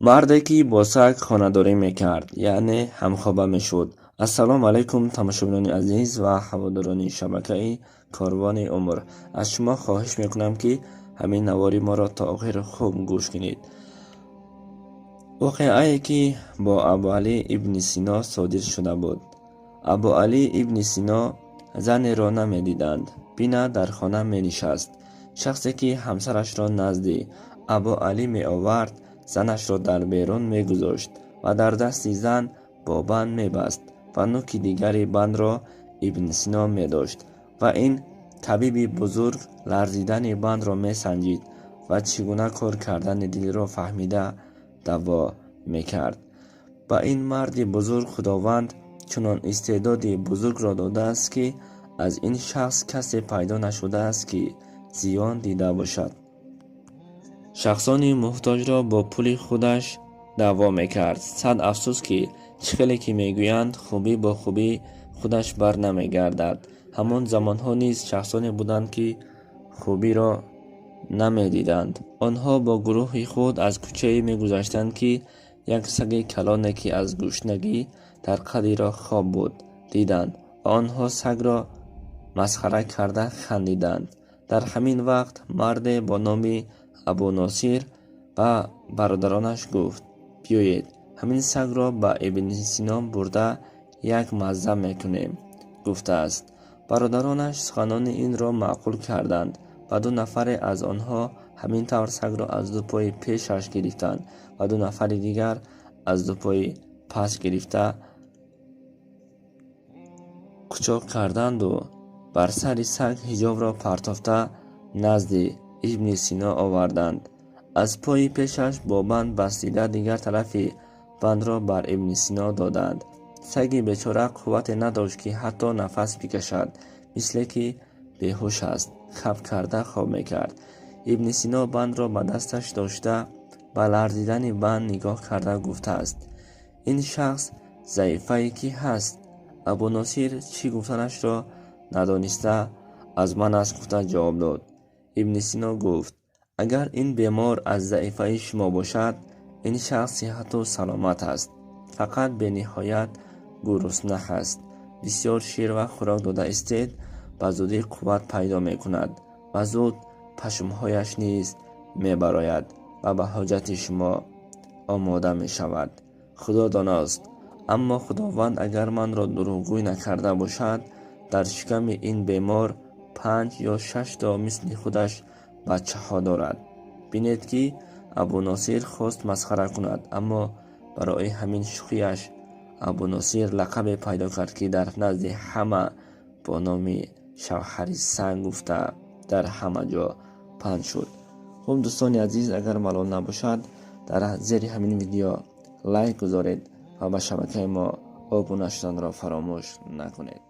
Марде ки бо саг хонадорӣ мекард, яъне ҳамхоба мешуд. Ассалому алайкум, тамошобинони азиз ва ҳаводорони шабакаи Корвони умр. Аз шумо хоҳиш мекунам, ки ҳамин навори моро то охир хуб гӯш кунед. Воқеае ки бо Абуалӣ ибни Сино содир шуда буд. Абуалӣ ибни Сино занеро намедиданд, бина дар хона менишаст. Шахсе ки ҳамсарашро назди Абуалӣ меовард, занашро дар берун мегузошт ва дар дасти зан бо банд мебаст ва нуки дигари бандро Ибни Сино медошт ва ин табиби бузург ларзидани бандро месанҷид ва чӣ гуна кор кардани дилро фаҳмида даво мекард. Ба ин марди бузург Худованд чунон истеъдоди бузургро додааст, ки аз ин шахс касе пайдо нашудааст, ки зиён дида бошад. Шахсони муҳтоҷро бо пули худаш даво мекард. Сад афсӯс, ки чӣ хеле ки мегӯянд, хубӣ бо хубӣ худаш бар намегардад. Ҳамон замонҳо низ шахсоне буданд, ки хубиро намедиданд. Онҳо бо гурӯҳи худ аз кӯчае мегузаштанд, ки як саги калоне, ки аз гушнагӣ дар қади роҳ хоб буд, диданд ва онҳо сагро масхара карда хандиданд. Дар ҳамин вақт марде бо номи Абуносир ба бародаронаш гуфт: «Биёед, ҳамин сагро ба Ибни Сино бурда як мазза мекунем», гуфтааст. Бародаронаш суханони инро маъқул карданд ва ду нафаре аз онҳо ҳамин тавр сагро аз ду пои пешаш гирифтанд ва ду нафари дигар аз ду пои пас гирифта қучоқ карданду бар сари саг ҳиҷобро партофта назди Ибни Сино оварданд. Аз пои пешаш бо банд бастида, дигар тарафи бандро бар Ибни Сино доданд. Саги бечора қуввате надошт, ки ҳатто нафас бикашад, мисле ки беҳуш аст, хап карда хоб мекард. Ибни Сино бандро ба дасташ дошта, ба ларзидани банд нигоҳ карда гуфтааст: «Ин шахс заифае кӣ ҳаст?» Абуносир чӣ гуфтанашро надониста, «Аз ман аст», гуфта ҷавоб дод. Ибни Сино гуфт: «Агар ин бемор аз заифаи шумо бошад, ин шахс сиҳату саломат аст, фақат бениҳоят гурусна аст. Бисёр шир ва хӯрок дода истед, ба зудӣ қувват пайдо мекунад ва зуд пашмҳояш низ мебарояд ва ба ҳоҷати шумо омода мешавад. Худо доност, аммо Худованд агар манро дурӯғгӯй накарда бошад, дар шиками ин бемор 5 ё 6 то мисли худаш бачаҳо дорад». Бинед, ки Абуносир хост масхара кунад, аммо барои ҳамин шӯхиаш Абуносир лақабе пайдо кард, ки дар назди ҳама бо номи шавҳари саг гуфта дар ҳама ҷо паҳн шуд. Хуб, дӯстони азиз, агар малол набошад, дар зери ҳамин видео лайк гузоред ва ба шабакаи мо обуна шуданро фаромӯш накунед.